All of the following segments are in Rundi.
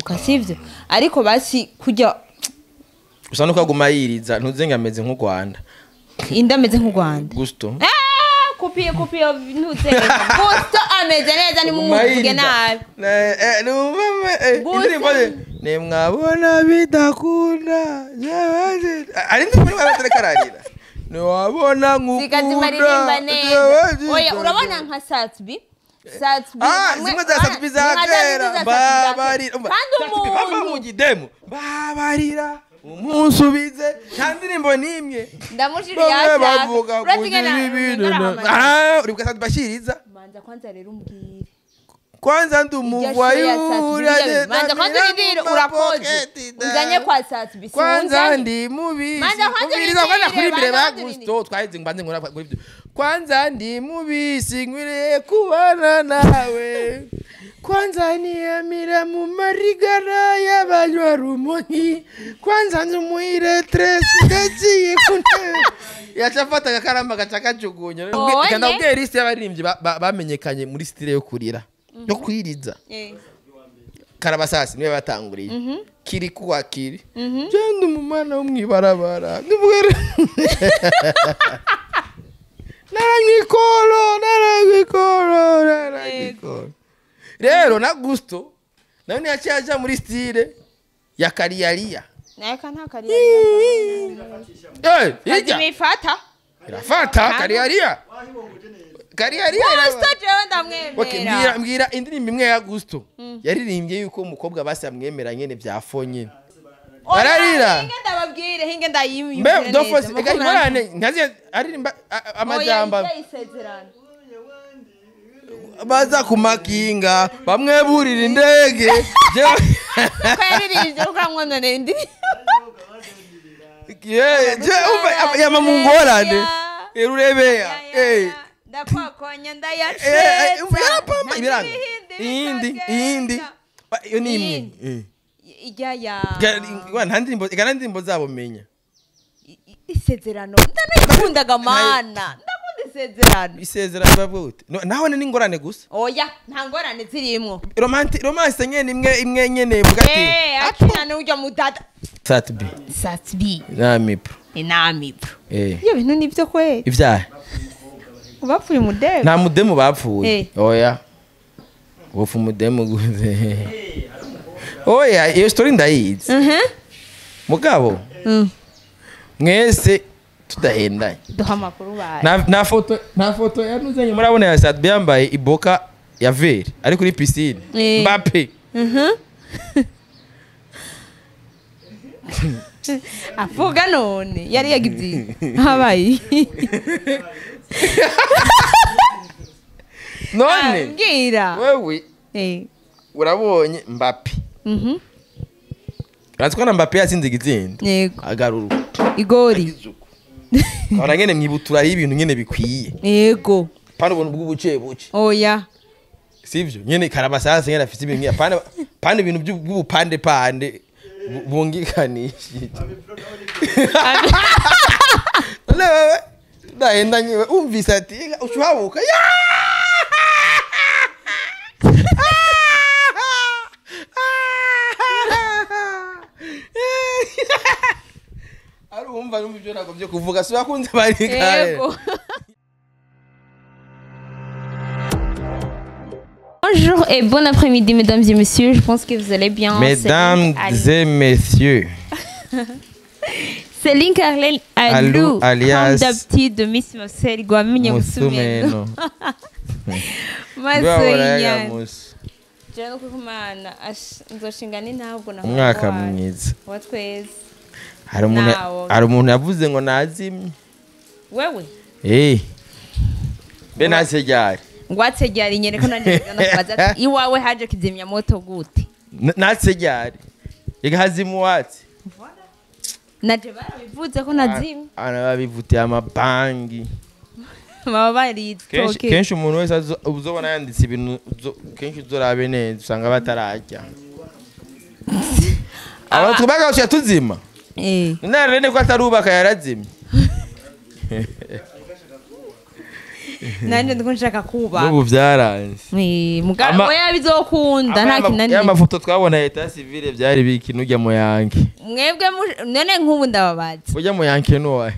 Sivyo, ariko basi kujya Gusa nuko aguma yiriza, ntuzenga ameze nk'u Rwanda. Inda ameze nk'u Rwanda. Gusto. Ah, kupiye kupiye, ntuzenga Gusto ameze neza, ni mumuvuge nabi. Indirimbo nimwabona bidakunda, ari indirimbo nimwabona kararira, niwabona nkukunda neza. Oya, urabona nka Sat-B. Ah, zimwe za Sat-B za kera, babarira kandi umuntu mu gidemo, babarira umunsubize, nta ndirimbo nimwe ndamushira yashaka. Uri bwa Sat-B ashiriza. Manza kwanza rero umbwire. Kwanza ndumuvayura, manza kwanza ndire urakoze unzanye kwa Sat-B. Kwanza ndi mubi, umviriza kwanza kuri imbere ba Gusto twaheze mbanze nkora kuri ibyo. Kwanza ndi mubisi nkwiriye kubana nawe, kwanza niyamira mu marigara y'abanywa rumonyi, kwanza nzumuhire tresi ndagiye kuntebe. Yacafata agakaramba gaca kajugunya. Ndabwira liste y'abaririmbyi bamenyekanye muri style yo kurira, yo kwiriza. Karabasasi niwe batanguriye. Kiri kuwa kiri. Genda umumana wo mwibarabara. Ndubwira. Naranyikoro, naranyikoro, naranyikoro. Rero na Gusto nayo niyaciye aja muri style ya kariyariya. Naka nta kariyariya. Eh, ijya. Imifata. Irafata kariyariya. Kariyariya. Gusto jewe ndamwemera. Okay, mbwira mbwira indirimbo imwe ya Gusto. Yaririmbye yuko umukobwa basi amwemera nyene bya fo nyene. Bararira. Hinge ndababwire, hinge ndayimyumvire. Mbe dofos ega ingorane ntazi aririmba amajamba. Baza kumakinga bamwe burira indege. Ko yaririmbye ukamwonone indi. Ye, je umva yama mu ngorane. Erurebeya. Eh. Ndakwakonya ndayacetsa. Umva yarapamba ibiranga. Iyindi, iyindi. Iyo ni imwe. Ijya ya. Nta ndirimbo, ega ndirimbo zabo menya. Isezerano. Ndanayikundaga mana. Ndakunda isezerano. Isezerano bavuga gute? Naho ni ingorane gusa. Oya, nta ngorane zirimwo. Romantic romance nyene imwe imwe nyene mugati. Eh, akina n'ujya mudada. Sat-B. Sat-B. Nami pro. Nami pro. Eh. Iyo bintu nivyo kweli. Ivyahe. Bapfuye umudemu. Nta mudemu bapfuye. Oya. Wofu umudemu guze. Oya, iyo story ndayizi. Mugabo. Mwese tudahendanye. Duha amakuru baye. Na foto, na foto yanuzanye murabona ya Sat-B yambaye iboka ya vert ari kuri piscine. Mbappe. Avuga none yari yagize habaye. None mbwira wewe urabonye Mbappe. Uraziko na Mbappe yatsinze igitsinda. Yego. Agarura igori. Kabona ngene mwibutura ari ibintu ngene bikwiye. Yego. Pana ubuntu bw'ubuce buce. Oya. Sivyo nyene karabasasa ngene afite ibintu pana pana ibintu by'ubupande pande bungikanishije. None wewe ndaenda nyiwe umvise ati ushuhabuka. Ari umva numva ibyo nagomvye kuvuga si bakunze bari kare. Bonjour et bon après-midi mesdames et messieurs, je pense que vous allez bien. Mesdames et messieurs. Céline Carlel Alou, alias comme d'habitude de Miss Marcel Guaminya Musumeno. Masoinya. Jana kukumana nzoshinga ni ntabwo na umwaka mwiza. Watweze. Hari umuntu yavuze ngo nazimye. Wewe? Eh. Be nasejyari. Ngwatse ryari nyereka nanje ndakubaza iwawe haje kizimya moto gute? Natse ryari. Igahazimu watse. Naje barabivuze ko nazimye. Ana babivutiye amabangi. Baba baritoke. Kenshi umuntu wese uzobona yanditse ibintu kenshi uzorabe neza usanga batarajya. Abantu bagashya tuzima. Eh. Narene ko atarubaka yarazimye. Nanje ndiko nshaka kubaka. N'ubu byaranze. Mugabo yabizokunda nta kinani. Ya mafoto twabona état civil byari biki nujya mu yanke. Mwebwe none nk'ubu ndababaza. Ujya mu yanke nuwahe?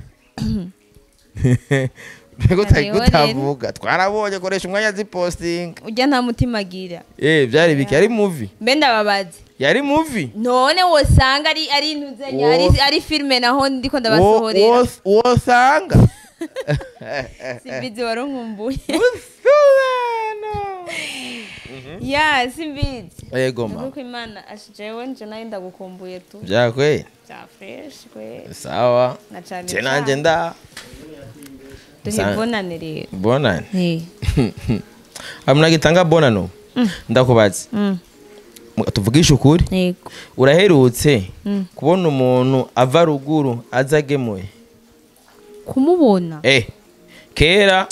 Mbego tavuga twarabonye koresha umwanya ziposting. Ujya nta mutima agira. Byari biki ari movie. Mbe ndababaza. Yari movie. None wosanga ari ntuzenya ari filme naho ndiko ndabasohorera. Wosanga. Simbizi waronkumbuye. Ya simbizi. Yego ma. Nuko Imana ashijewe nje nayo ndagukumbuye tu. Byakwe. Bya fresh kwe. Sawa. Na cyane. Je nanje nda. Duhibonane rero. Bonane. Eh. Amuna gitanga bonano. Ndakubaza. Tuvugisha ukuri. Yego. Uraherutse kubona umuntu ava ruguru azagemuye. Kumubona. Kera.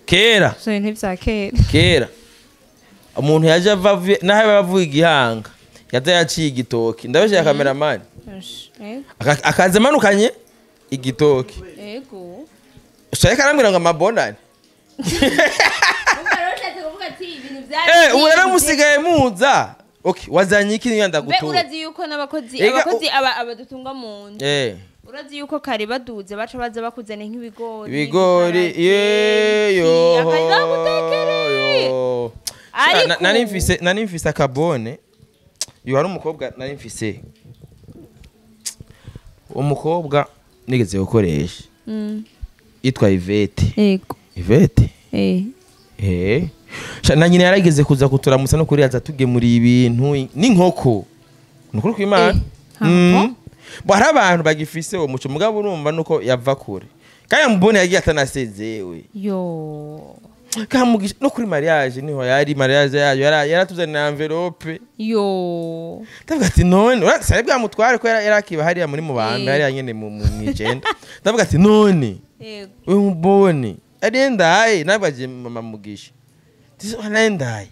Kera. So ntibya kera. Kera. Umuntu yaje ava naho bavuga igihanga. Yaza yaciye igitoki. Ndabashya cameraman. Akaza amanukanye igitoki. Yego. Ushaka karambwira ngo amabonane. Ubu rero musigaye muza. Okay, wazanye iki niyo ndagutora. Urazi yuko n'abakozi abakozi abadutunga mu nzu. Urazi yuko kare baduze baca baza bakuzana nk'ibigori. Ibigori yeyo. Nari mfise akabone. Yo hari umukobwa nari mfise. Umukobwa nigeze gukoresha. Yitwa Yvette. Yego. Yvette? Na nyina yarageze kuza kuturamutsa no kuri aza tugemura ibintu n'inkoko. Nukuri kw'Imana. Bo hari abantu bagifise uwo muco mugabo urumva nuko yava kure. Kandi mbone yagiye atanasezewe. Yo. Kamugisha no kuri mariage niho yari mariage yayo yaratuzanira envelope. Yo. Ndavuga ati none sare bwa mutware ko yarakiba hariya muri mubambe hariya nyene mu mwijenda. Ndavuga ati none. Yego. We mubone. Arendaye nabaje mama Mugisha. Arendaye.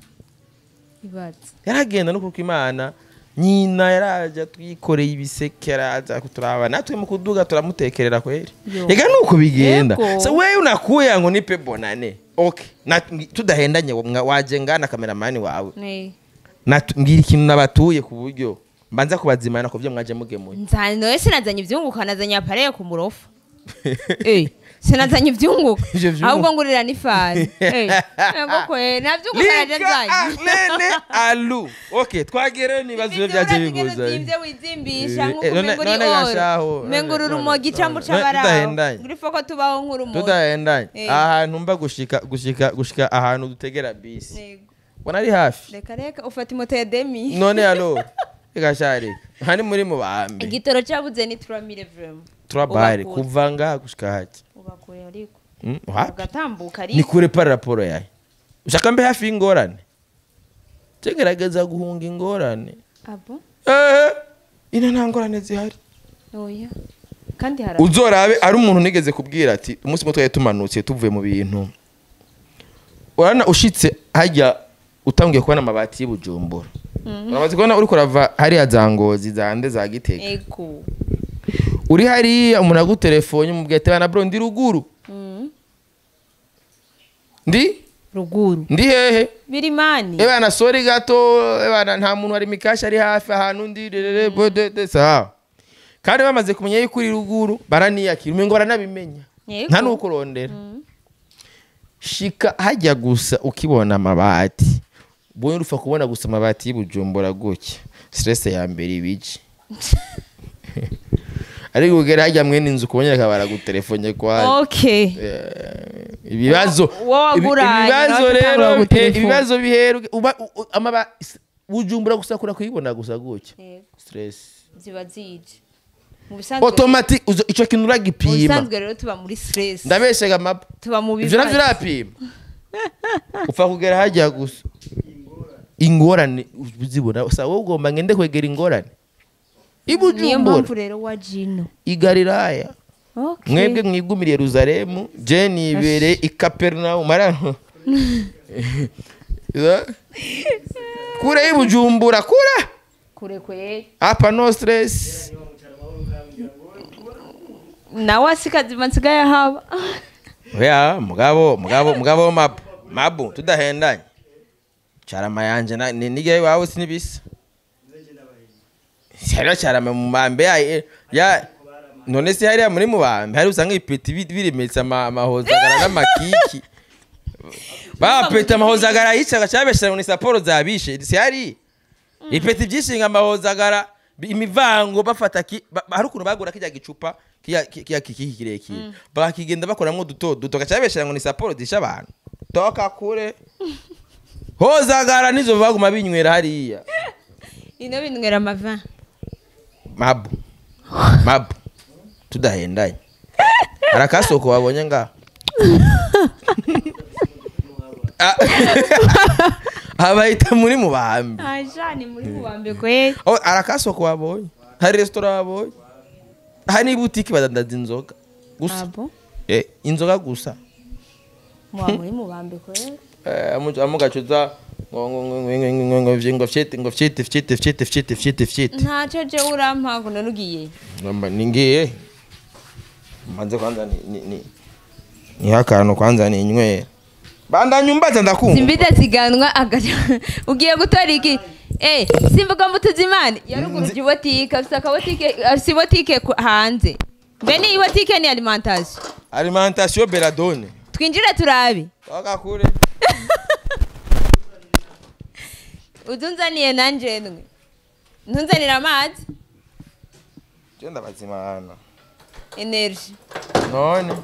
Ibaze. Yaragenda no kuko Imana nyina yaraje twikoreye ibisekera aza kuturaba natwe mu kuduga turamutekerera kweri. Ega nuko bigenda. So wewe unakuya ngo nipe bonane. Okay, tudahendanye waje ngana cameraman wawe. Mbwira ikintu nabatuye ku buryo mbanza kubazimana ko byo mwaje mugemuye. Nzano sinazanye ivyunguka nazanye apareye ku murofa. Sinazanye ivyunguka. Ahubwo ngurira n'ifani. Ngo kwe navyunguka naje nzanye. Lene alu. Okay, twagere nibazo byaje biguza. Ivyo wizimbisha nkuko menguri oro. Menguri urumogi cambo cabaraho. Nguri foko tubaho nk'urumogi. Tudahendanye. Ahantu mba gushika ahantu dutegera bisi. Bona ari hafi. Reka reka ufata imoto ya demi. None alo. Reka shari. Hani muri mu bambe. Igitoro cyabuze ni 3000 vraiment. 3 bare kuva ngaha gushika haki. Ubakure ariko. Ugatambuka ariko. Ni kure par rapport yaye. Ushaka mbe hafi ingorane. Tegerageza guhunga ingorane. Abo? Ina nta ngorane zihari. Oya. Kandi hari. Uzorabe ari umuntu nigeze kubwira ati umunsi mutwe yatumanutse tuvuye mu bintu. Urana ushitse hajya utangiye kubona amabati y'Ibujumbura. Uramaze kubona uri kurava hariya za Ngozi za nde za Gitega. Ego. Uri hariya umuntu agutelefone umubwiye ati bana bro ndi ruguru. Ndi ruguru. Ndi hehe? Birimani. Ebana sorry gato ebana nta muntu ari mikasha ari hafi ahantu ndi rerere bode sawa. Kandi bamaze kumenya yuko uri ruguru baraniyakira umengo baranabimenya. Nta nukurondera. Shika hajya gusa ukibona amabati. Bonye urufa kubona gusa amabati y'Ibujumbura gutya. Stress ya mbere ibiki. Ariko ugera hajya mwene inzu kubonyeka baragutelefone kwa. Okay. Ibibazo ibibazo rero ibibazo biheru amaba Bujumbura gusa kura kuyibona gusa gutya. Stress ziba zije. Mu bisanzwe automatic ico kintu uragipima. Mu bisanzwe rero tuba muri stress. Ndabeshega map. Tuba mu bibazo. Ivyo navyo urapima. Upfa kugera hajya gusa. Ingorane uzibona usa wowe ugomba ngende kwegera ingorane. Ibujumbura. Niyo mpamvu rero wa Jino. Igariraya. Okay. Mwebwe mwigumiriye Yerusalemu, je nibere i Capernaum marano. Kure y'Ibujumbura kure. Kure kwe. Apa no stress. Nawe asikazima nsigaye haba. Oya mugabo mabu tudahendanye. Carama yanje nige wawe sinibisa. Sero carama mu bambe ya none se hariya muri mu bambe hari usanga ipeti birimetse amahozagara n'amakiki. Bapeta amahozagara yicaga cyabeshera ngo ni saporo zabishe. Si hari ipeti byishinga amahozagara imivango bafata hari ukuntu bagura kijya gicupa kiya kiki kirekire bakigenda bakoramwo duto duto cyabeshera ngo ni saporo zisha abantu. Toka kure. Hozagara nizo baguma binywera hariya. Ino binywera amava. Mabu. Tudahendanye. Arakasoko wabonye nga. Abayita muri mu bambe. Aja ni muri mu bambe kwe. Oh arakasoko wabonye. Hari restaurant wabonye. Hari boutique badandaza inzoga. Gusa. Abo. Inzoga gusa. Mwa muri mu bambe kwe. Amugacuza ngo fyete. Ntaco je urampa ngo nugiye. Ningiye. Manze kwanza ni hakano kwanza ni nywera. Bandanya umbaza ndakumva. Simbida ziganwa agaca ugiye gutora iki? Simvuga mutuzimane yaruguruje ibotike afise akabotike afise ibotike hanze. Mbe ni ibotike ni alimentation. Alimentation Belladone. Twinjire turabe. Wakakure. Uzunzaniye nanje ndwe. Ntunzanira amazi. Je ndabazimana. Energy. None.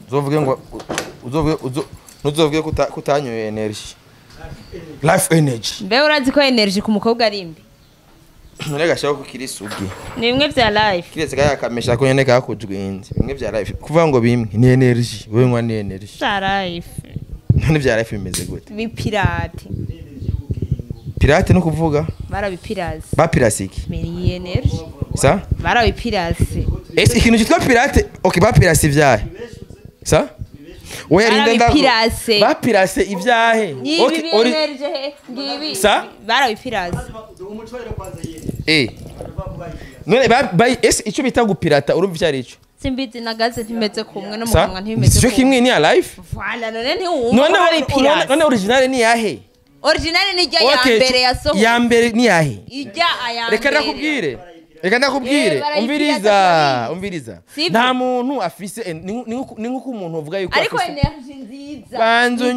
Uzovuge ngo uzovuge kutanyoye energy. Life energy. Mbe urazi ko energy ku mukobwa ari imbi. None gashaka ko kiri sugi. Ni bimwe vya life. Kiretse kaya kamesha ko nyene kakujwinze. Bimwe vya life. Kuvuga ngo bimwe ni energy, wewe nywa ni energy. Vya life. None vya life bimeze gute? Bipirate. Pirate no kuvuga? Barabipirase. Bapirase iki? Ni energy. Sa? Barabipirase. Ese ikintu cyitwa pirate? Okay, bapirase ivyahe? Sa? Oya rinda ndako. Bapirase ivyahe? Okay, ori ngibi. Sa? Barabipirase. None ba ese ico bita gupirata urumva icyo ari ico? Simbizi na gaze ntimeze kumwe no mukanwa ntimeze kumwe. Cyo kimwe ni alive? Voilà, none ntiwumva barabipirase. None original ni yahe? Original ni ijya ya mbere ya soho. Ya mbere ni yahe? Ijya aya mbere. Reka ndakubwire. Umviriza. Nta muntu afise ni nkuko umuntu uvuga yuko afise. Ariko energy nziza. Banzo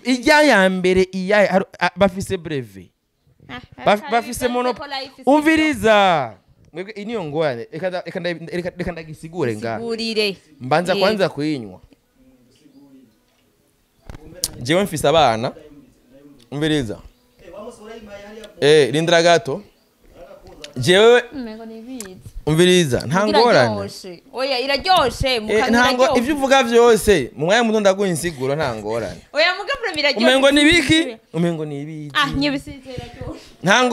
ijya ya mbere iya bafise brevet. Bafise monopole. Umviriza. Mwebwe iniyo ngorane. Reka ndagisigure nga. Sigurire. Mbanza kwanza kuyinywa. Jewe mfise abana. Umviriza. Rindira gato. Jewe umviriza nta ngorane. Oya iraryoshe mukanwa ntango ivyo uvuga vyose mu mwanya muto ndaguha insiguro nta ngorane. Oya mugabura biraryoshe. Umengo ni biki? Umengo ni ibiki? Nyibisize iraryoshe. Nta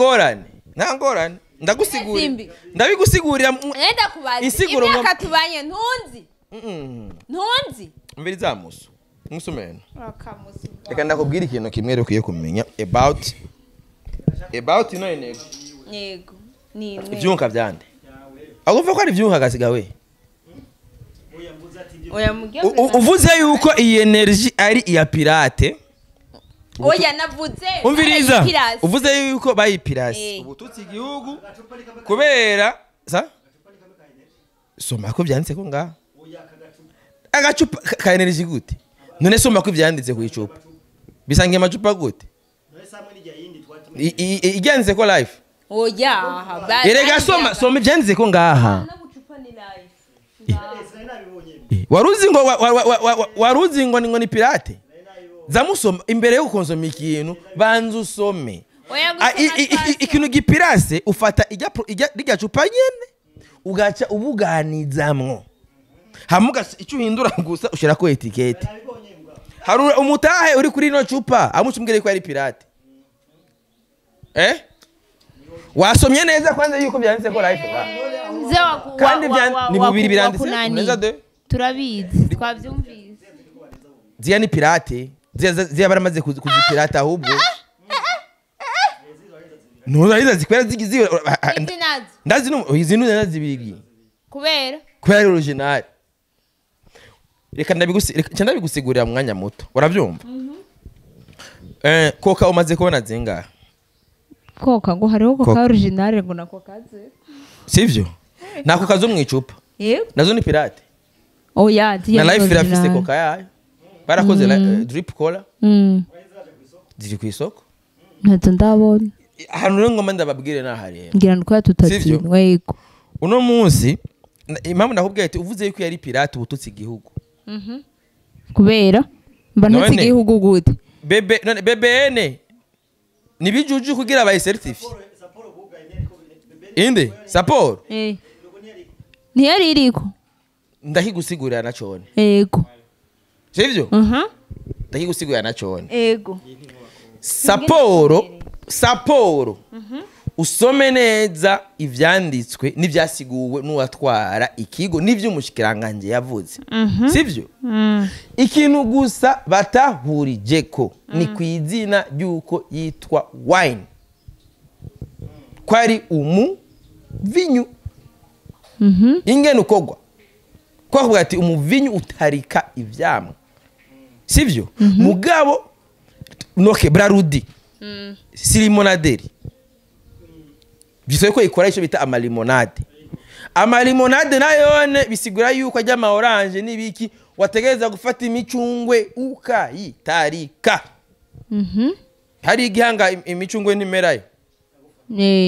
ngorane. Ndagusigurira. Ndabigusigurira. Nenda kubaza. Insiguro imyaka tubanye ntunzi. Ntunzi. Umviriza musu. Musumeno. Akamusu. Reka ndakubwira ikintu kimwe rero ukwiye kumenya about ino energy. Yego. Ni ivyunka vyande. Agomva ko ari ivyunka gasiga we. Oya mugiye. Uvuze yuko iyi energy ari iya pirate. Oya navuze. Umviriza. Uvuze yuko bayipirase. Ubututsi igihugu kubera sa soma ko byanditse ko nga. Agacupa ka energy gute? None soma ko byanditse ku icupa. Bisangiye amacupa gute? Ibyanditse ko life. Oya erega soma ibyanditse ko ngaha. Waruzi ngo ni pirate. Zamusoma imbere yo konsoma ikintu banza usome. Ikintu gipirase ufata ijya cupa nyene ugaca ubuganizamwo. Hamuga icyo uhindura gusa ushira ko etikete. Hari umutahe uri kuri ino cupa amucumbwire ko ari pirate. Wasomye neza kwanza yuko byanditse ko life. Kandi ni bubiri biranditse neza de. Turabizi twavyumvise. Ziya ni pirate. Ziya baramaze kuzipirata ahubwo. Ntuza zikwera zigize ndazi no izi ntuza zibiri. Kubera original. Reka ndabigusigurira mu mwanya muto, urabyumva? Coca umaze kubona zingahe? Coca ngo hariho Coca originale ngo na Coca ze. Sivyo? Na Coca zo mu icupa. Yego. Nazo ni pirate. Oya, na Life irafise Coca yayo. Barakoze drip cola. Ziri ku isoko. Ntazo ndabona. Ahantu rero ngoma ndababwire nahareba. Ngira nuko tutatinwe yego. Uno munsi impamvu ndakubwiye ati uvuze yuko yari pirate ubututsi igihugu. Kubera mba ntutsi igihugu gute? Bebe none BBN ni bijuju kugira abaye certifié. Inde Saporo? Ntiyari iriko. Ndakigusigurira na cone. Yego. Sivyo? Ndakigusigurira na cone. Yego. Saporo usome neza ivyanditswe n'ivyasiguwe n'uwatwara ikigo n'ivy'umushikiranganje yavuze. Sivyo? Ikintu gusa batahurije ko ni kwizina ry'uko yitwa wine. Kwari umuvinyu. Ingene ukogwa. Kwavuga ati umuvinyu utarika ivyamwa. Sivyo? Mugabo noke Brarudi. Si limonaderi. Bisoye ko ikora ico bita amalimonade. Amalimonade nayone bisigura yuko ajya ama orange nibiki wategereza gufata imicungwe ukayitarika. Hari igihanga imicungwe nimerayo.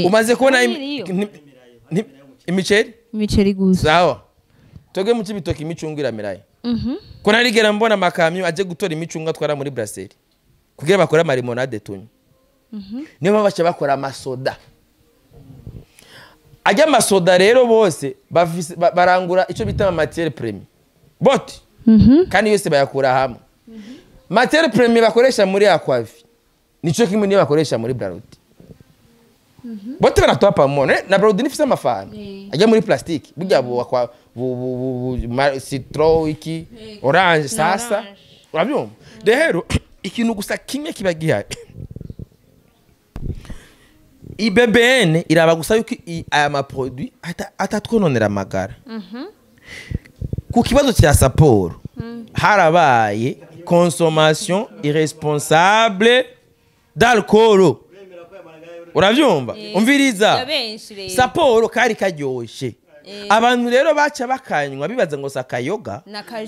Umaze kubona imiceri? Imiceri gusa. Sawa. Twebwe mu Cibitoke imicungwe iramerayo. Ko narigera mbona amakamyo aje gutora imicungwe atwara muri brasserie kugira bakora amalimonade tunywe. Niyo mpamvu baca bakora amasoda. Ajya amasoda rero bose barangura icyo bita matière première. Bot. Kandi yose bayakura hamwe. Matière première bakoresha muri Aquavi nico kimwe niyo bakoresha muri Brarudi. Bote banatoa pamoja na Brarudi nifisa amafana. Ajya muri plastique burya bu kwa citron iki orange sasa. Urabyumva? Rero ikintu gusa kimwe kiba gihari. IBBN iraba gusa yuko aya ma produit atatwononera amagara. Ku kibazo cya Saporo harabaye consommation irresponsable d'alcool. Uravyumva? Umviriza. Saporo kari karyoshe. Abantu rero baca bakanywa bibaza ngo sakayoga,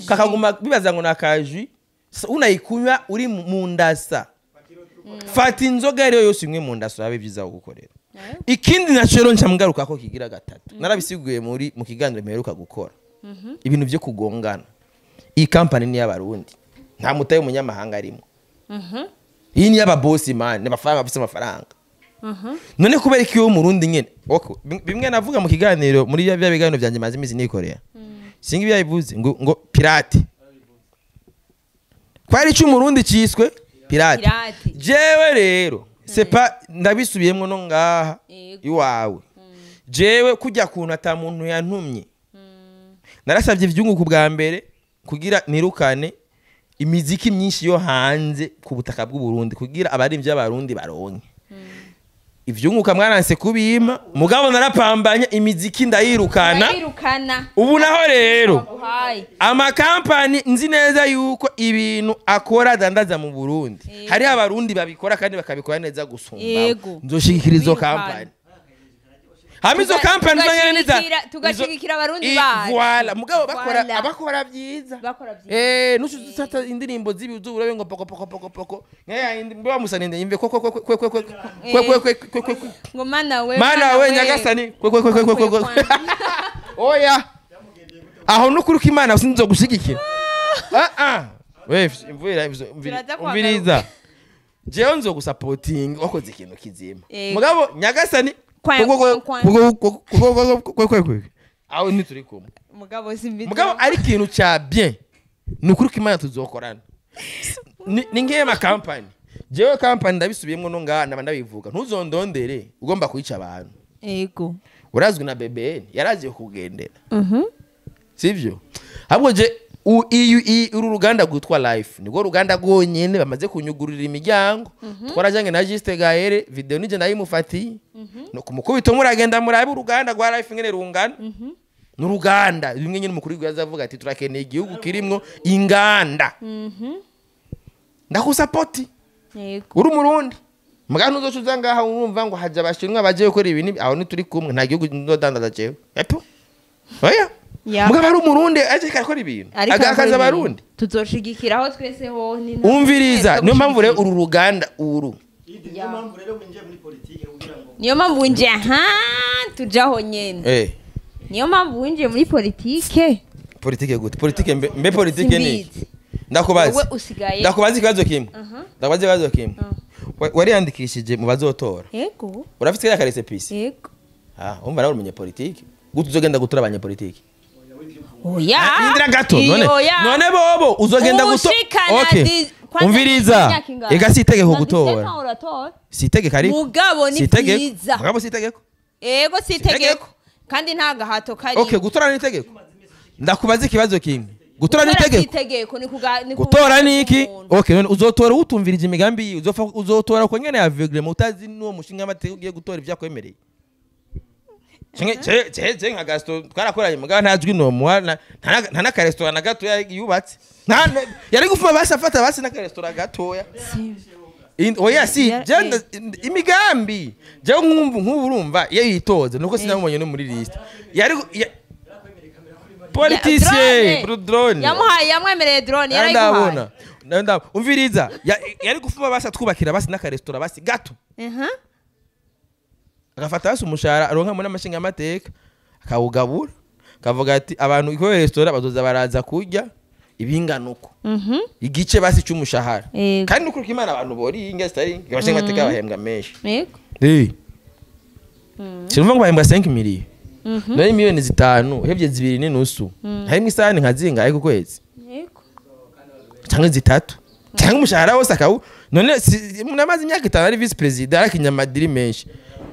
kakaguma bibaza ngo nakaji, unayikunywa uri mu ndasa. Fata inzoga rero yose imwe mu ndaso yabe byiza gukorera. Ikindi naco rero nca ko kigira gatatu. Narabisiguye muri mu kiganiro mperuka gukora. Ibintu byo kugongana. Iyi company ni y'abarundi. Nta mutaye umunyamahanga arimo. Iyi ni y'ababoss man, n'abafaranga bafite amafaranga. None kubera iki yo murundi nyene. Okay, bimwe navuga mu kiganiro muri bya biganiro byanje maze imizi nikorera. Singi byayivuze ngo pirate. Kwari ico umurundi ciswe pirate. Jewe rero c'est pas ndabisubiyemwo no ngaha iwawe. Jewe kujya kuntu ata muntu yantumye. Narasabye ivyunguko bwa mbere kugira nirukane imiziki myinshi yo hanze ku butaka bw'u Burundi kugira abarimvyi b'abarundi baronke. Ivyunguka mwaranse kubima mugabo narapambanya imiziki ndayirukana. Ubu naho rero amakampani nzi neza yuko ibintu akora dandaza mu Burundi hari abarundi babikora kandi bakabikora neza gusumba. Nzoshigikira izo kampani. Hama izo kampani zonyene niza tugashigikira abarundi bacu. Voilà, mugabo bakora abakora byiza. Nusu sata indirimbo z'ibizubura ngo poko poko poko poko. Nkaya mbe bamusaninde yimve kwe kwe kwe kwe kwe kwe kwe kwe kwe kwe. Ngo mana we. Mana we nyagasani kwe kwe kwe kwe kwe. Oya. Aho nukuri ko Imana sinzo gushigikira. We imvura umviriza. Jewe nzo gusapoting wakoze ikintu kizima. Mugabo nyagasani aho ntituri kumwe. Mugabo simbi. Mugabo ari ikintu cya bien. Nukuri ko Imana tuzokorana. Ni ngiye ma company. Jewe company ndabisubiyemwo no ngaha naba ndabivuga. Ntuzondondere ugomba kwica abantu. Yego. Urazwi na BBN yaraje kugendera. Sivyo? Ahubwo je uru ruganda gutwa Life niko ruganda gonyene bamaze kunyugurira imiryango. Twarajanye na Juste Gaere video nije ndayimufatiye. No kumukubito muragenda murabe uruganda rwa Life ngene rungana. N'uruganda bimwe nyine umukuru w'igihugu azavuga ati turakeneye igihugu kirimwo inganda. Ndakusapoti. Yego. Uri umurundi. Muga ntuzoca uza ngaha wumva ngo haja abashinwa baje gukora ibi n'ibi, aho ntituri kumwe, nta gihugu nzodandaza jewe. Epo. Oya. Ya. Mugabo ari umurundi aje akora ibintu. Ariko Agakaza abarundi. Tuzoshigikiraho twese ho ni Umviriza, niyo mpamvu rero uru ruganda uru. Niyo mpamvu rero winjiye muri politike kugira ngo Niyo mpamvu winjiye aha tujaho nyene. Niyo mpamvu winjiye muri politike. Politike gute? Politike mbe politike ni iki? Simbizi. Ndakubaza. Wowe usigaye. Ndakubaza ikibazo kimwe. Ndakubaza ikibazo kimwe. Wariyandikishije mu bazotora. Yego. Urafite ya karese pisi. Yego. Ah, umva nawe umenye politike. Gute uzogenda gutora abanyepolitike? Oya. Indira gato none. Oya. None bobo uzogenda gutora. Okay. Umviriza. Ega si itegeko gutora. Si itegeko ariko. Mugabo ni Si itegeko. vyiza. Mugabo si itegeko. Ego si itegeko. itegeko. Kandi nta gahato kari. Okay, gutora ni itegeko. Ndakubaza ikibazo kimwe. Gutora ni Gutora si itegeko. itegeko ni kuga ni Gutora ni iki? umuntu. Okay, none uzotora utumvirije imigambi yiwe, uzofa uzotora ko nyene aveugle mutazi n'uwo mushinga amateka ugiye gutora ivyakwemereye. Cenge je nka Gaston twarakoranye mugabo nta jwi nomuha nta na restaurant na gatoya yubatse. Nta yari gufuma basi afata basi na restaurant gatoya. Oya si je imigambi je nkumva nkubu urumva iyo yitoze nuko sinamubonye no muri list. Yari politicien Drone. drone. Yamuhaye yamwemereye drone yarayiguhaye. Ndabona. Ndabona. Umviriza yari gufuma basi atwubakira basi n'akaresitora basi gato. Agafata basi umushahara aronka muri amashinga amateka akawugabura akavuga ati abantu iko resitora bazoza baraza kurya ibingana uko. Igice basi cy'umushahara. Yego. Kandi nuko Imana abantu bori inga zitari amashinga amateka bahembwa menshi. Yego. Sinumva ngo bahembwa 5 million. Nari miliyoni 5 uhebye 2.5. Harimo isahani nka zingahe ku kwezi? Yego. Cyangwa 3. Cyangwa umushahara wose akawu none namaze imyaka 5 ari vice president arakinya amadiri menshi.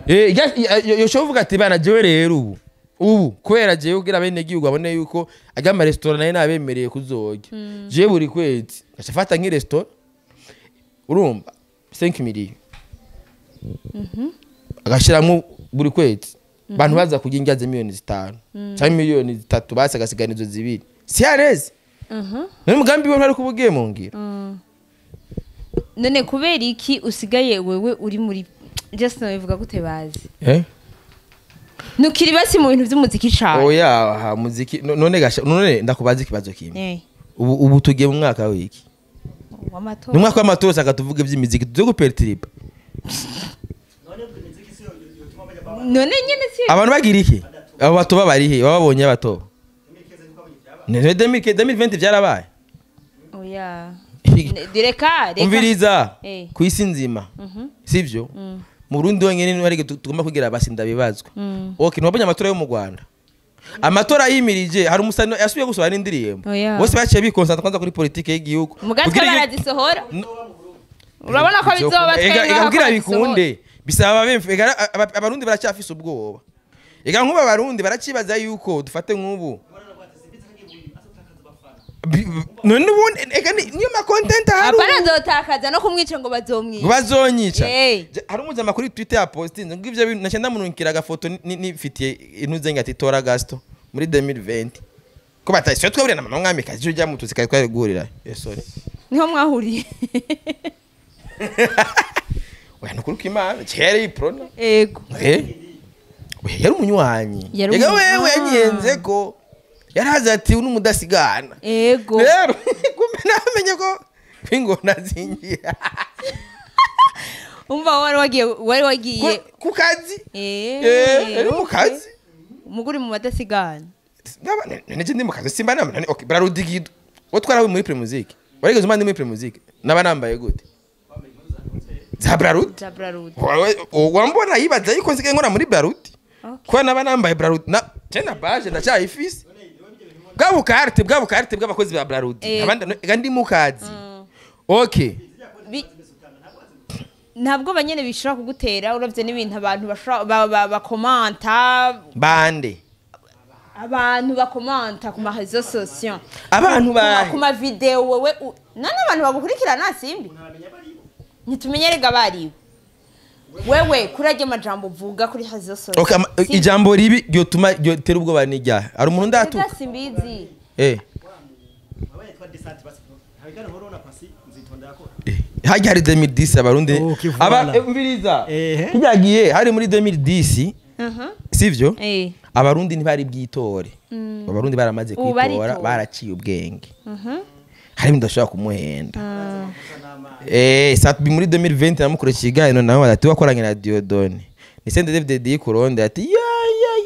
Yoshobora kuvuga ati bana jewe rero ubu kubera jewe kugira bene gihugu abone yuko ajya ama restaurant nayo nabemereye kuzorya. Jewe buri kwezi gaca afata nk'i restaurant urumva 5 million. Agashiramwo buri kwezi bantu baza kurya indya za miliyoni 5 cyangwa miliyoni 3 basi agasigana izo 2. Si yareze. None umugambi we ntari kubugiye mu ngira. None kubera iki usigaye wewe uri muri just nabivuga gute bazi? Nukiri basi mu bintu by'umuziki cyane. Oya ha muziki none gasha none ndakubaza ikibazo kimwe. Ubu tugiye mu mwaka wiki. W'amatora. Ni mwaka w'amatora saka tuvuge by'imiziki tuze gupertriba. None nyene si abantu bagira iki? Abo batoba bari he? Bababonye abatoba. Ne 2020 byarabaye. Oya. Direka reka. Umviriza ku isi nzima. Sivyo? Mu Burundi wenyene ni hari tugomba kugira basi ndabibazwa. Okay, nabonye amatora yo mu Rwanda. Amatora yimirije hari umusano yasubiye gusohora n'indirimbo. Bose baciye bikonsantra kwanza kuri politike y'igihugu. Mugatwa barazisohora. Urabona ko bizoba twega. Kugira bikunde bisaba bemfe abarundi baracyafise ubwoba. Ega nkuba abarundi baracibaza yuko dufate nkubu. None ubundi ega niyo ma content hari. Abarazotakaza no kumwica ngo bazomwica. Bazonyica. Hari umuzama kuri Twitter ya postinze ngo ivyo bintu naca ndamununkira agafoto nifitiye intuze ngati tora Gaston muri 2020. Ko batayisyo twabure na mama mwami kazi ujya mututsi kai twari guhurira. Sorry. Niho mwahuriye. Oya nukuri Imana cyere iprona. Ego. Oya yari umunywanyi. Ega wewe yanyenze ko yaraza ati uno mudasigana. Ego. Rero kumbe namenye ko ingona zingira. Umva wari wagiye ku kazi. Yari mu kazi. Umuguri mu badasigana. Ndaba neje ndi mu kazi simba namwe. Okay, bararudigido. Wo twarawe muri Primusic. Warigeze umandi muri Primusic. Naba nambaye gute? Za Brarud. Za Brarud. Wambona yibaza yuko nsigaye nkora muri Brarud. Kwa naba nambaye Brarud na tena baje ndacyayifise. Bwa bukarte bw'abakozi ba Brarud. Abandi ndi mu kazi. Okay. Ntabwo banyene bishobora kugutera uravye n'ibintu abantu bashobora bakomanta bande. Abantu bakomanta ku ma réseaux sociaux. Abantu ba ku ma video wewe none abantu bagukurikirana simbi. Ntitumenyerega baribo. Wewe kuri ajya amajambo uvuga kuri hazo sose. Okay, ijambo ribi ryotuma ryotera ubwoba n'ijyaha. Hari umuntu ndatuka. Simbizi. Wabaye twa desante basi. Habigana horona pasi nzitonda yako. Hajya hari 2010 abarundi Okay, aba voilà. umviriza kijyagiye hari muri 2010 sivyo? Abarundi ntibari bwitore. Abarundi baramaze kwitora baraciye ubwenge. Hari ndashobora kumuhenda. Satbi muri 2020 namukoresha ikiganiro nawe ati wakoranye na Diodone. Ni Sende David D kuronde ati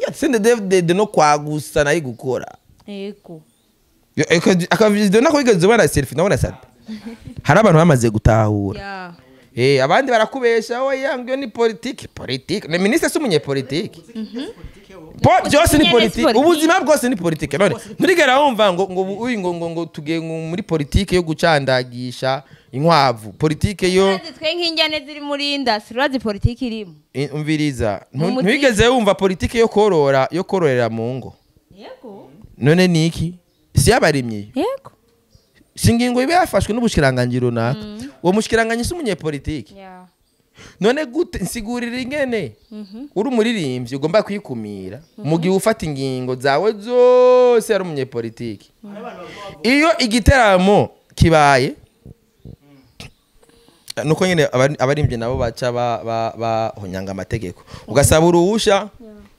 ya Sende David no kwagusa nayi gukora. Yego. Akavideo nako igeze bana selfie nabona Satbi. Hari abantu bamaze gutahura. Abandi barakubesha oya ngo ni politique politique. Ne ministre si umunyepolitique. Byose ni politique. Ubuzima bwose ni politique. None nturigera wumva ngo uyu ngo tugiye muri politique yo gucandagisha inkwavu. Politique yo twe nk'injyane ziri muri industry urazi politique irimo. Umviriza. Nturigeze wumva politique yo korora yo kororera mu ngo. Yego. None niki? Si yabarimye. Yego. Singingo ibe yafashwe n'ubushikiranganje runaka. Uwo mushikiranganje si umunyepolitike. None gute nsigurira ingene uri umuririmbyi ugomba kwikumira mu gihe ufata ingingo zawe zose ari umunyepolitike. Iyo igiteramo kibaye nuko nyene abarimbyi nabo baca bahonyanga amategeko ugasaba uruhusha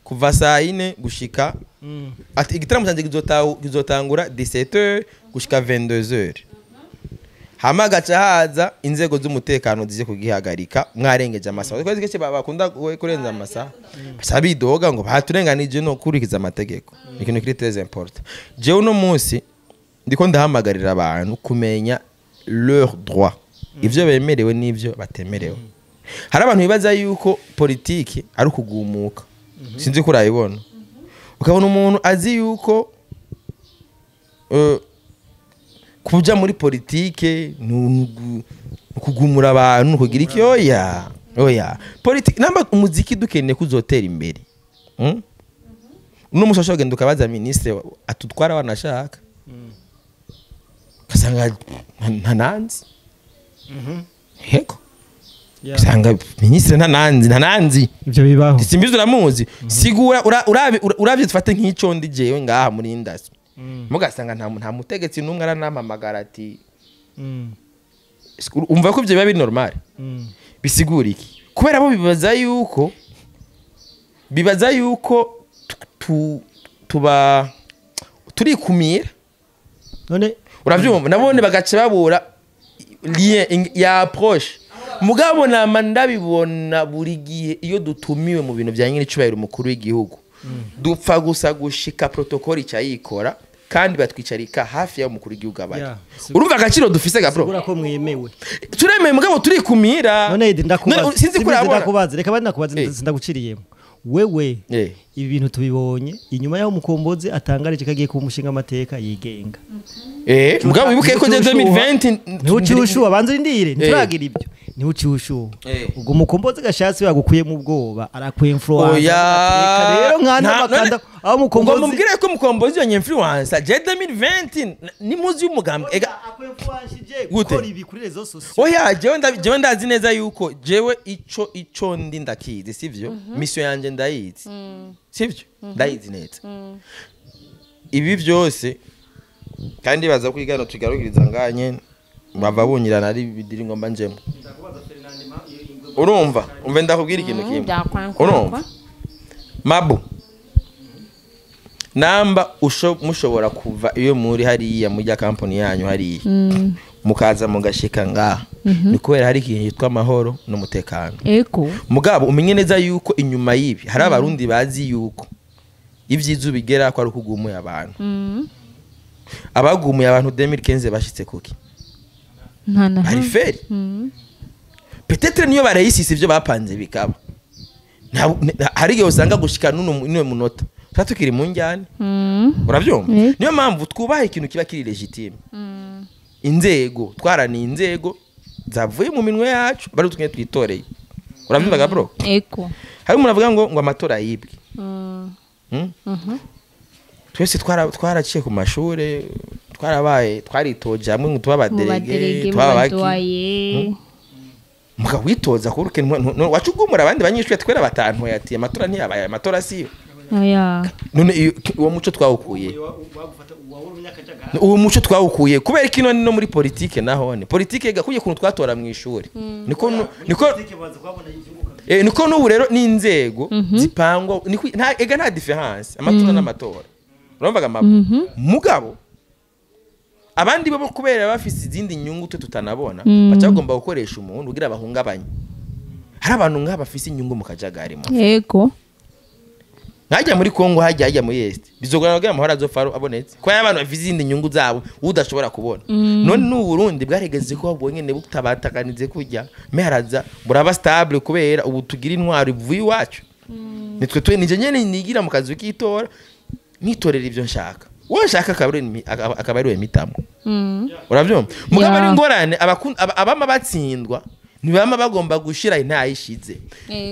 kuva saa 4 gushika ati igiteramo cyanjye kizotangura 17h gushika 22h. Hama gaca haza inzego z'umutekano zije kugihagarika mwarengeje amasaha. Kwezi kece bakunda kurenza amasaha. Basabidoga ngo baturenganije no kurikiza amategeko. Ikintu kiri très important. Jewe uno munsi ndiko ndahamagarira abantu kumenya leur droit. Ivyo bemerewe n'ivyo batemerewe. Hari abantu bibaza yuko politiki ari ukugumuka. Sinzi ko urayibona. Ukabona umuntu azi yuko kuja muri politike kugumura abantu kugira iki oya oya politike namba umuziki dukeneye kuzotera imbere. Uno mushasha agenda ukabaza ministre atutwara wanashaka kasanga ntananzi. Yego. Kasanga ministre ntananzi ivyo bibaho simbizi uramuzi sigura uravye tufate nk'ico ndi jewe ngaha muri industry. Mugasanga nta mutegetsi numwe aranampamagara ati umva ko ivyo biba biri normal. Bisigura iki? Kubera bo bibaza yuko tuba turikumira. None uravyumva nabone bagaca babura lien ya approche. Mugabo nama ndabibona buri gihe iyo dutumiwe mu bintu bya nyine icubahiro umukuru w'igihugu. Dupfa gusa gushika protocole icayikora kandi batwicarika hafi ya umukuru w'igihugu abaye. Urumva agaciro dufise ga bro. Sigura ko mwemewe. Turemewe mugabo turikumira. None ndakubaza. Sinzi ko ndakubaza. Reka bandi ndakubaza ndaguciriyemo. Wewe ibi bintu tubibonye inyuma yaho Mukombozi atangarije kagiye ku mushinga amateka yigenga. Mugabo wibuke ko 2020 ntiucyushuwa banze ndire nturagira ibyo. Ntiucyushuwa. Ubwo Mukombozi gashatsi bagukuye mu bwoba arakwe influence. Rero nkana bakanda aho Mukombozi ngo mubwire ko Mukombozi yonye influence je 2020 ni muzi y'umugambwe ega akwe influence je gukora ibi kuri réseaux sociaux. Oya jewe ndazi neza yuko jewe ico ndi ndakizi sivyo? Mission yanje ndayizi. Sivyo? Ndayizi neza. Ibi byose kandi baza kwigana tugarukiriza nganye bava bunyirana ari bidiri ngomba njemo. Urumva umve ndakubwira ikintu kimwe. Urumva Mabu namba mushobora kuva iyo muri hariya mujya company yanyu hariya mukaza mugashika ngaha ni kubera hari ikintu yitwa amahoro n'umutekano. Ego mugabo umenye neza yuko inyuma yibi hari abarundi bazi yuko ivyiza bigera ko ari ukugumuye abantu. Abagumuye abantu 2015 bashitse kuki nta ari feri. Peut-être niyo barayisisi ivyo bapanze bikaba hari igihe usanga gushika nuno munota tukiri mu njyane. Uravyumva? Niyo mpamvu twubaha ikintu kiba kiri legitime. Inzego twaraniye inzego zavuye mu minwe yacu bari tumwe twitoreye. Uravyumva bro? Ego. Hari umuntu avuga ngo amatora yibwe. Twese twaraciye ku mashure twarabaye twaritoje hamwe ngo tuba abaderege twabaki. Muga witoza kuruke wacugumura abandi banyeshuri twera batanu yati amatora ntiyabaye amatora siyo. Oya. None uwo muco twawukuye. Uwo muco twawukuye kubera kino no muri politique nahone. Politique gakuye kuntu twatora mu ishuri. Niko niko niko n'ubu rero n'inzego zipangwa niko nta ega nta difference amatora n'amatora. Urumvaga mapo. Mugabo abandi bo kubera bafise izindi nyungu twe tutanabona baca bagomba gukoresha umuntu kugira bahungabanye. Hari abantu nk'aba bafise inyungu mu kajagari mu. Yego. Nkajya muri Kongo hajya hajya muri Est. Bizogorana kugira amahoro azofaro abonetse. Kwa abantu bafise izindi nyungu zabo udashobora kubona. None n'u Burundi bwaregeze ko babonye ne butabatakanize kujya meharaza buraba stable kubera ubu tugira intwaro ivuye iwacu. Nitwe twe nije nyene nigira mu kazi kitora nitorera ivyo nshaka. Wowe nshaka akaba ari we mitamo. Uravyumva? Mugabo ari ngorane abama batsindwa ntibama bagomba gushira intayishize.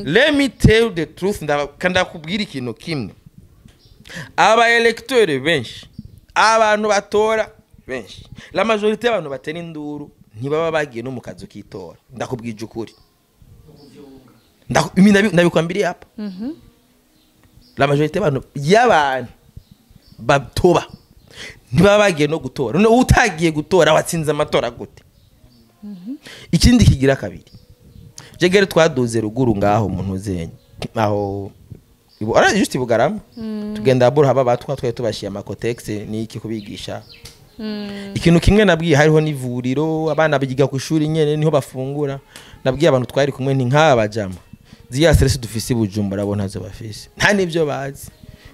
Let me tell the truth, ndakubwira ikintu kimwe. Aba electeurs benshi, abantu batora benshi, la majorité y'abantu batera induru ntibaba bagiye no mu kazu kitora. Ndakubwije ukuri. Ndabikwambiriye hapa. La majorité y'abantu y'abantu batoba ntibaba bagiye no gutora. None utagiye gutora watsinze amatora gute? Ikindi kigira kabiri. Jegere twaduze ruguru ngaho umuntu uzenye. Aho ara just Bugarama. Tugenda buru haba batwa twaye tubashiye amakotex niki kubigisha. Ikintu kimwe nabwiye hariho n'ivuriro abana bigiga ku ishuri nyene niho bafungura. Nabwiye abantu twari kumwe nti nk'aba jama. Ziya stress dufise Bujumbura bo ntazo bafise. Nta nivyo bazi.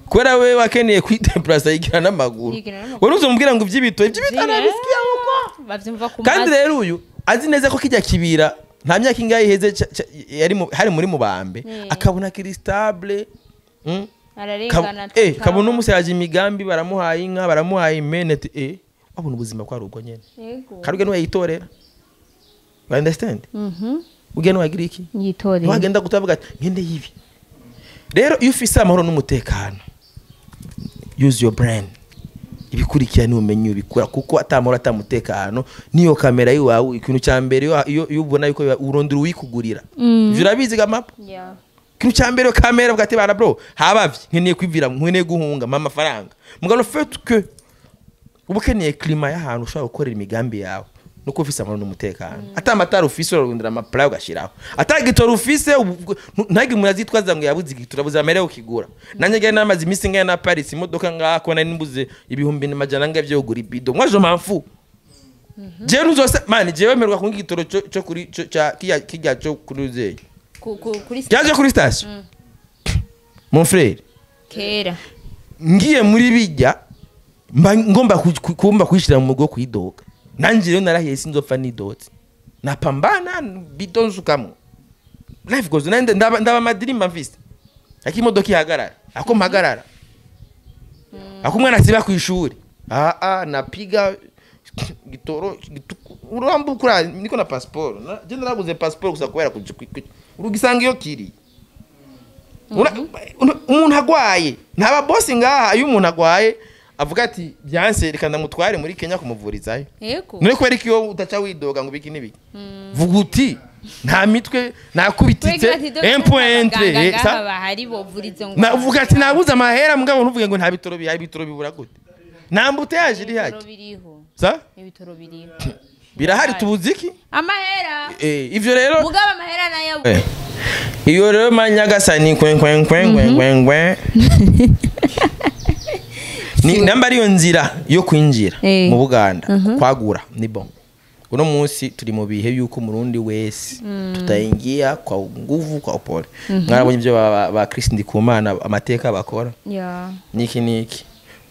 Kubera we wakeneye kwiteplaza yigira n'amaguru. Wari uzomubwira ngo ivy'ibito ivy'ibitana bisikiye uko. Bavyumva ku. Kandi rero uyu azi neza ko kijya kibira nta myaka ingahe iheze yari hari muri mubambe akabona kiri stable. Ararengana. Kabona umusaje imigambi baramuhaye inka baramuhaye impene abona ubuzima kwa rubwo nyene. Karuge no yitorera. You understand? Uge no wagira iki? Yitorera. Wagenda kutavuga ati ngende yibi. Rero iyo ufise amahoro n'umutekano use your brain. Ibikurikira ni umenye ubikora kuko atamahoro atamutekano niyo kamera yiwawe ikintu cya mbere iyo ubona yuko urondera uwikugurira. Ivyo urabizi ga map? Yeah. Ikintu cya mbere kamera bwate bana bro habavye nkeneye kwivira nkeneye guhunga mama faranga. Mugabo fait que ubukeneye climat y'ahantu ushobora gukorera imigambi yawe nuko ufise amahoro n'umutekano. Atamatara ufise urarondera ama play ugashiraho. Atagitora ufise ntage umuntu azitwaza ngo yabuze igitura buza mere ukigura. Nanye genda namaze imisi ngaya na Paris imodoka ngako nari nimbuze 2000 nga byo gura ibido. Moi je m'en fous. Je nuzose man jewe merwa kungi gitoro cyo kuri cya kijya cyo kuri kuri cyaje kuri station. Mon frère. Kera. Ngiye muri bijya mba ngomba kumba kwishira mu mugo kwidoga. Nanje rero narahiye sinzopfa nidotse. Napambana bidonzukamo. Life goes on. Ndaba madirimba mfise. Akimodoka imodoka ihagarara. Ako mpagarara. Ako mwana siba ku ishuri. Napiga gitoro urambukura niko na passport. Je narabuze passport gusa kubera urugisanga iyo kiri. Umuntu agwaye. Ntaba boss ngaha iyo umuntu agwaye avuga ati byanse reka ndamutware muri Kenya kumuvurizayo. Yego. None kubera iki utaca widoga ngo biki nibiki. Vuga uti nta mitwe nakubititse 1.3 bahari bovurizo ngo. Navuga ati nabuze amahera mugabo ntuvuge ngo nta bitoro bihari bitoro bibura gute. Nambute yaje iri haje. Sa? Ibitoro biriho. Birahari tubuze iki? Amahera. Ivyo rero mugabo amahera nayo. Iyo rero manyagasani kwen kwen kwen kwen kwen. Ni namba ariyo nzira yo kwinjira mu Buganda kwagura ni bon. Uno munsi turi mu bihe yuko Murundi wese tutaingia kwa nguvu kwa upole. Mwarabonye ibyo ba Chris Ndikumana amateka bakora. Niki niki.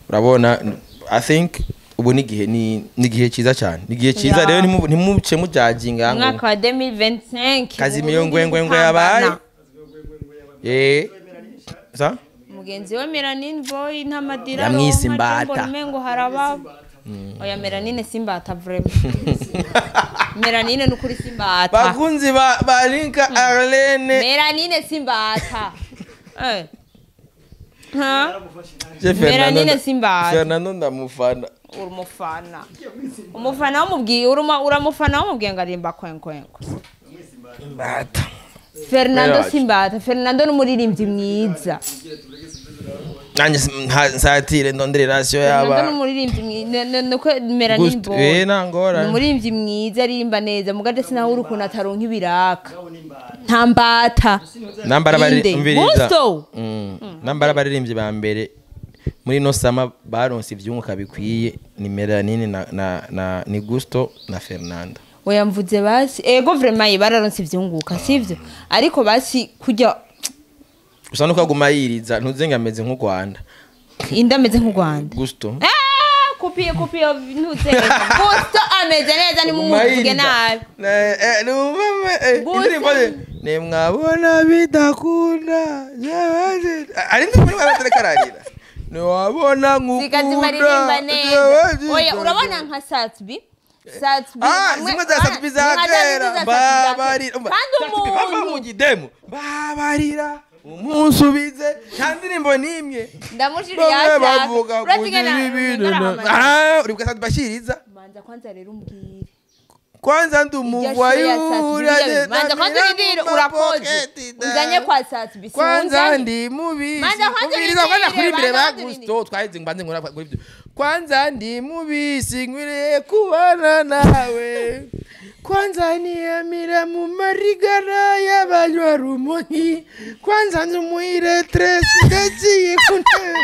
Urabona I think ubu nigihe ni nigihe cyiza cyane. Nigihe cyiza rero ntimuce mujajinga ngo. Mwaka wa 2025. Kazimiyo ngwe ngwe ngwe yabaye. Sa? Mugenzi we Melanine boy ntamadira yamwise imbata ngo haraba. Oya Melanine simbata vraiment. Melanine nukuri simbata. Bakunzi ba Linka Arlene. Melanine simbata. Ha? Melanine simbata. Fernando ndamufana. Urumufana. Umufana wamubwiye uramufana wamubwiye ngo arimba kwenkwenkwe. Imbata. Fernando Simbata. Fernando ni umuririmbyi mwiza. Nanjye nsatire ndondere rasiyo Fernando ni yaba. umuririmbyi mwiza nuko mera Gusto. nimbo. Nangora. Ni umuririmbyi mwiza aririmba neza mugaje sinahura ukuntu ataronka ibiraka. Nta mbata. Nambara bari Inde. umviriza. Gusto. Nambara baririmbyi ba mbere muri no sama baronse ivyunguka bikwiye ni Melanine na ni Gusto na Fernando. Oya mvuze basi ego vraiment bararonse ivyunguka sivyo ariko basi kujya Gusa nuko aguma yiriza ntuzenga ameze nk'u Rwanda. inda ameze nk'u Rwanda. Gusto. Kupiye kupiye ntuze Gusto ameze neza ni mumuvuge nabi. Indirimbo ne mwabona bidakunda. Ari ndi muri baraterekararira. Ne wabona ngukunda. Zikazima ririmba neza. Oya urabona nka Satsby. Satsby. Zimwe za Satsby za kera. Babarira. Kandi bava mu gidemo. Babarira. Umunsubize nta ndirimbo nimwe. Ndamushiriye yashaka. Uratigana. Uri bwa Satsby bashiriza. Manza kwanza rero umbwire. Kwanza ndumuvayura. Manza kwanza urindire urakoze. Uzanye kwa Satsby. Kwanza ndi mubi. Umviriza kwanza kuri imbere ba Gusto twaheze mbanze nkora kuri ibyo. Kwanza ndi mubi sinkwiriye kubana nawe. Kwanza niyamira mu marigara y'abanywa rumonyi. Kwanza ndumuire tresi gaciye kuntebe.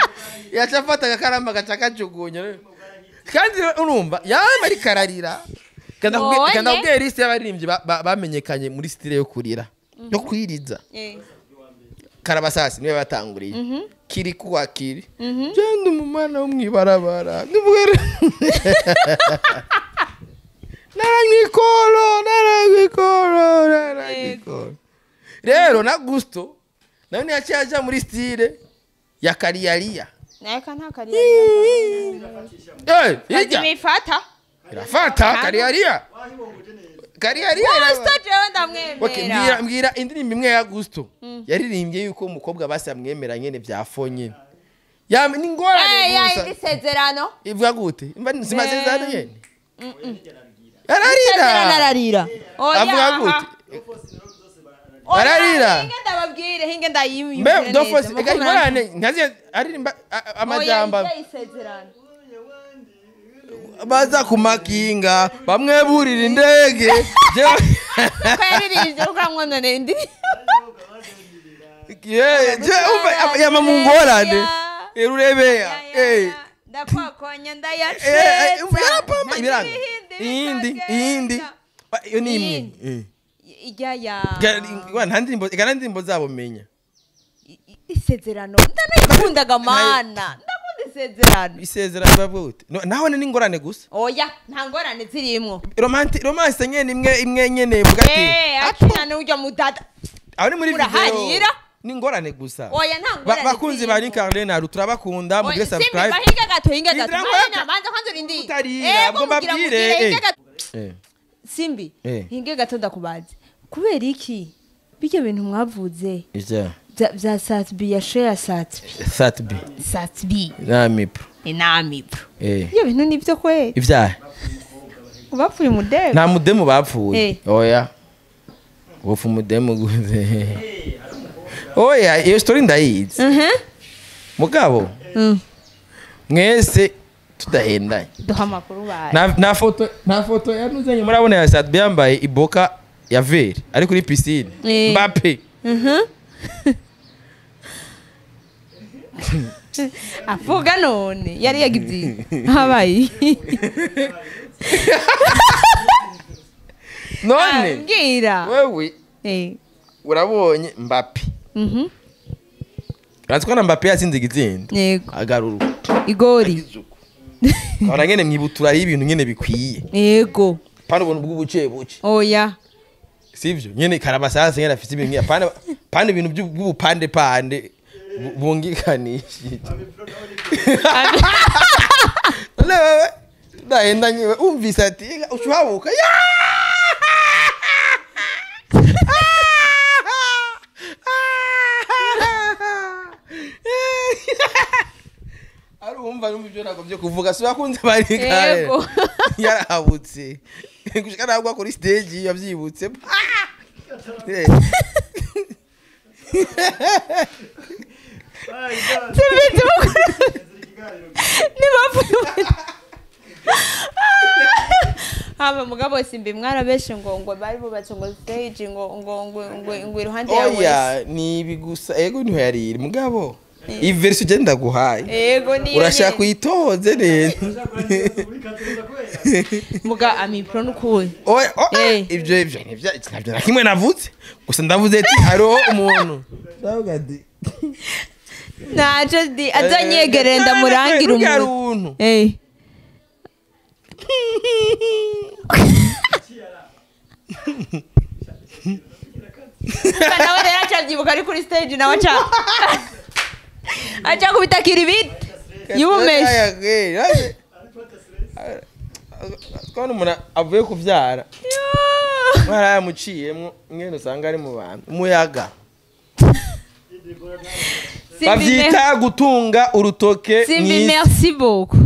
Yacafata agakaramba gaca kajugunya. Kandi urumva yama ari kararira. Kanda ubwiye list y'abaririmbyi bamenyekanye muri style yo kurira yo kwiriza. Karabasasi niwe batanguriye. Kiri kuwa kiri. Genda umumana wo mwibarabara. Nubwere. Naranyikoro, naranyikoro, naranyikoro. Rero na Gusto nayo niyaciye aja muri style ya kariyariya. Naka nta kariyariya. Ijya. Imifata. Irafata kariyariya. Kariyariya. Gusto jewe ndamwemera. Okay, mbwira indirimbo imwe ya Gusto. Yaririmbye yuko umukobwa basi amwemera nyene byafonye. Ya ni ngorane gusa. Ya isezerano. Ivuga gute? Imba simasezerano nyene. Ararira. Ararira. Avuga gute? Ararira. Hinge ndababwire hinge ndayimye. Mbe dofos ega ingorane nkazi aririmba amajamba. Oya isezerano. Baza kumakinga bamwe burira indege. Ko yaririmbye ukamwonone indi. Je umva yama mungorane. Erurebeya. Ndakwakonya ndayaceza. Umva yarapamba ibiranga. Iyindi. Iyo ni imwe. Ijya ya. Nta ndirimbo, ega ndirimbo zabo menya. Isezerano. Ndanayikundaga mana. Isezerano. Isezerano bavuga. Naho ni ingorane gusa. Oya, nta ngorane zirimwo. Romance nyene imwe nyene mvuga ati. Akina n'ujya mudada. Aho ni muri video. Ni ingorane gusa. Oya nta ngorane. Bakunzi ba Carlene Aru turabakunda mugire subscribe. Hinga gato hinga gato. Banza kwanza urindi. Ngo mbabwire. Simbi. Hinga gato ndakubaze. Kubera iki? Bijye bintu mwavuze. Ije. Bya Satsby ya share Satsby. Satsby. Satsby. Namipro. Namipro. Iyo bintu nivyo kwe. Ivyahe. Bapfuye umudemu. Nta mudemu bapfuye. Oya. Wofu umudemu guze. Oya, iyo story ndayizi. Mugabo. Mwese tudahendanye. Duha amakuru baye. Na foto yanuzanye murabona ya Satsby yambaye iboka ya vert ari kuri piscine. Mbappe. Avuga none yari yagize habaye none mbwira wewe urabonye Mbappe. Uratwa na Mbappe yatsinze igitsinda agarura igori Kabona ngene mwibutura ari ibintu ngene bikwiye. Yego. Pana ubuntu bw'ubuce buce. Oya. Sivyo nyene karabasasa ngene afite ibintu pana pana ibintu by'ubupande pande bungikanishije. Lewe ndaenda nyewe umvise ati ushabuka. Arumva numva ibyo nagomvye kuvuga si bakunze bari kare. Yarahabutse. Gushika nagwa kuri stage yavyibutse. Simbizi mukuru ntibapfuye. Hama mugabo Simbi mwarabeshe ngo bari bubatse ngo stage ngo iruhande ya wese. Oya, ni ibi gusa. Ego, niho yari iri, mugabo iyi version ugenda ndaguhaye. Ego, niyo urashaka nyene. Kuyitoze neza. Muga amipro n'ukuri. Oya, oya. Eh. Ibyo nibyo, ntabyo na kimwe navuze, gusa ndavuze ati hariho umuntu. Ndavuga ati Ntaco di azanyegerere ndamurangira Rurya umuntu. runtu. Eh. Umva, nawe rero acavyibuka ari kuri stage, nawe aca kubitakira ibiti yubumeshe. Twabona umuntu avuye kubyara mwarayamuciyemwo, mwene usanga ari mu bantu umuyaga. Bavyita gutunga urutoke Simbi, mw'isi. merci beaucoup.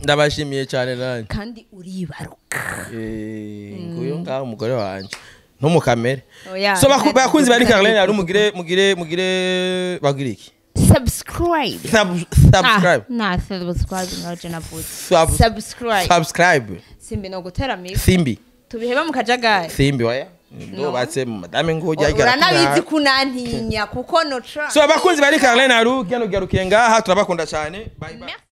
Ndabashimiye cyane nanjye. Kandi uribaruka. Nguyu ngaho umugore wanje ntumukamere. Oya, So bakunzi bari Caroline ari mugire bagire iki? Subscribe. Subscribe. Ah, na subscribe naje navuze. Sub- Subscribe. Subscribe. Simbi, no gutera mico. Simbi. Tubiheba mu kajagari. Simbi, oya, ndubatse madame ngo ujya. Uranabizi kunantinya kuko no So abakunzi bari Caroline Aru, gano garukiye ngaha, turabakunda cyane, bye bye. Merci.